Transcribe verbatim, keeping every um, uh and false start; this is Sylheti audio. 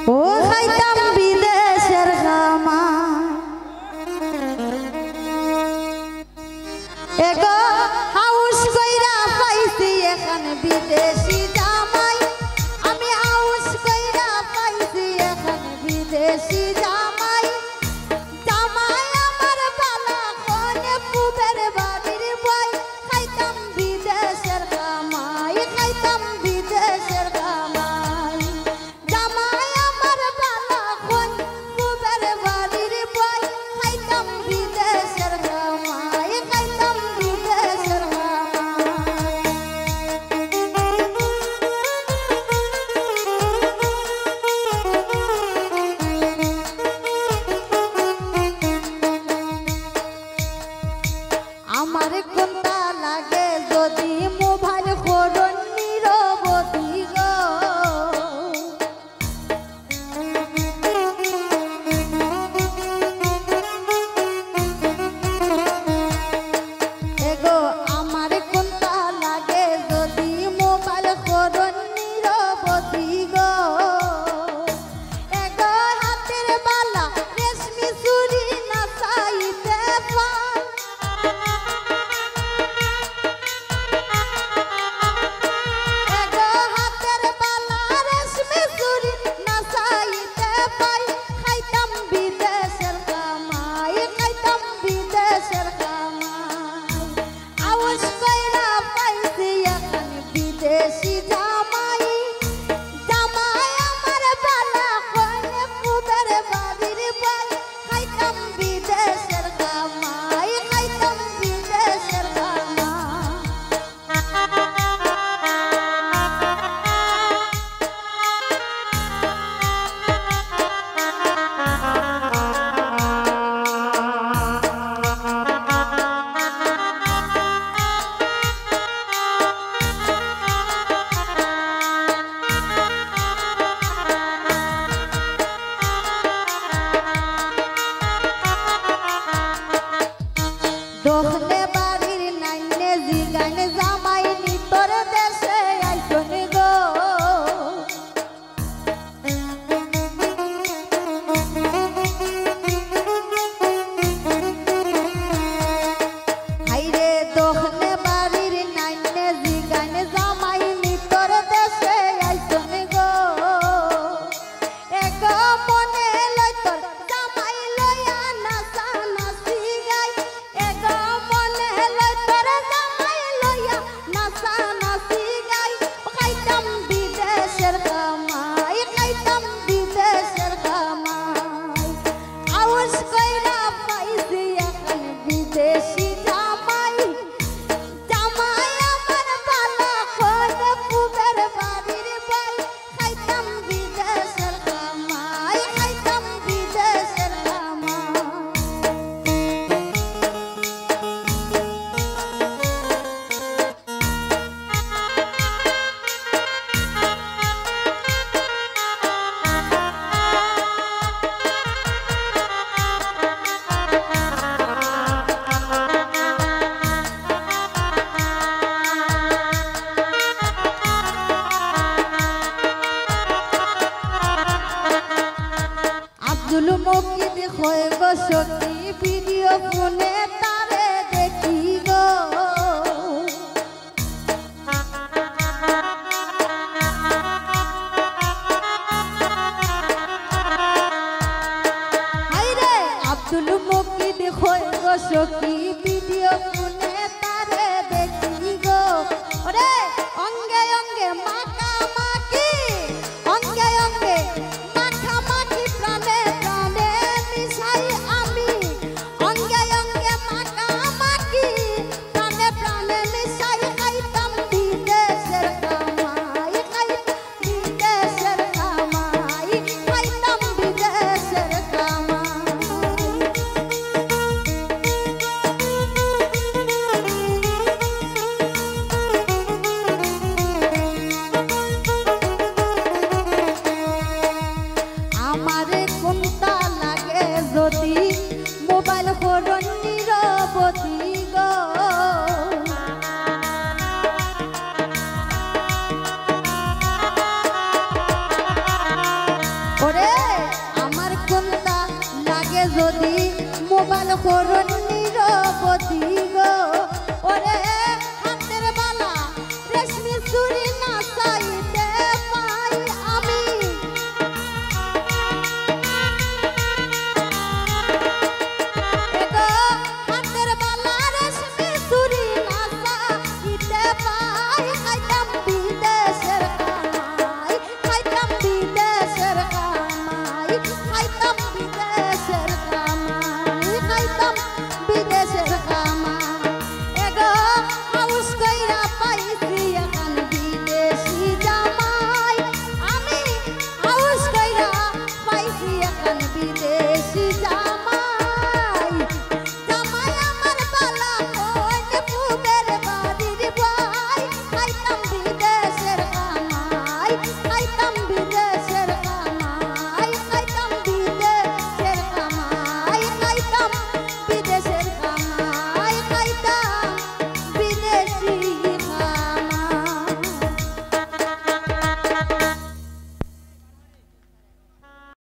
ও খাইতাম বিদেশের কামাই। এগো হাউস কইরা পাইছি এখান বিদেশি জামাই। আমি হাউস কইরা পাইছি এখান বিদেশি জামাই। জামাই আমার বালা কোন পুবের বাড়ির বই। খাইতাম বিদেশের কামাই, খাইতাম বিদেশের কামাই। জামাই আমার বালা কোন পুবের বাড়ির বই। খাইতাম বিদেশের কামাই, খাইতাম বিদেশের কামাই। আমার কোনটা লাগে যদি মোবাইল করইন নিরবতি গো। এগো আমার কোনটা লাগে যদি মোবাইল করইন নিরবতি গো। এগো হাতের বালা রেশমি চুড়ি না চাইতে পাই। এগো হাতের বালা রেশমি চুড়ি না চাইতে পাই। খাইতাম বিদেশের কামাই, খাইতাম বিদেশের কামাই। আউস কইরা পাইছি এখান বিদেশি জামাই। জামাই আমার বালা কোন পুবের বাড়ির বই। খাইতাম বিদেশের কামাই, খাইতাম বিদেশের কামাই। দখলে বাড়ির নাইনে জিগাইন জামাই নিতর দেশে আইছইন গো। হায়রে দখলে বাড়ির নাইনে জিগাইন জামাই নিতর দেশে আইছইন গো। এগো মনে লইতর জামাই লইয়া নাচা নাচি গাই। এগো মনে লইতর জামাই লইয়া নাচা নাচি গাই। খাইতাম বিদেশের কামাই, খাইতাম বিদেশের কামাই। আউস কইরা পাইছি এখান বিদেশি জামাই। জামাই আমার বালা কোন পুবের বাড়ির বই। খাইতাম বিদেশের কামাই, খাইতাম বিদেশের কামাই। আব্দুল মুকিদ কয় গো সখী, ভিডিও ফোনে তারে দেখি গো। হায়রে আব্দুল মুকিদ কয় গো সখী, ভিডিও ফোনে তারে দেখি গো। ওরে অঙ্গে অঙ্গে মাখামাখি, অঙ্গে অঙ্গে মাখামাখি, প্রাণে প্রাণে মিশাই আমি। অঙ্গে অঙ্গে মাখামাখি, প্রাণে প্রাণে মিশাই। খাইতাম বিদেশের কামাই, খাইতাম বিদেশের কামাই, খাইতাম বিদেশের কামাই। আমারে কোনটা লাগে যদি মোবাইল করইন নিরবতি গো। ওরে পর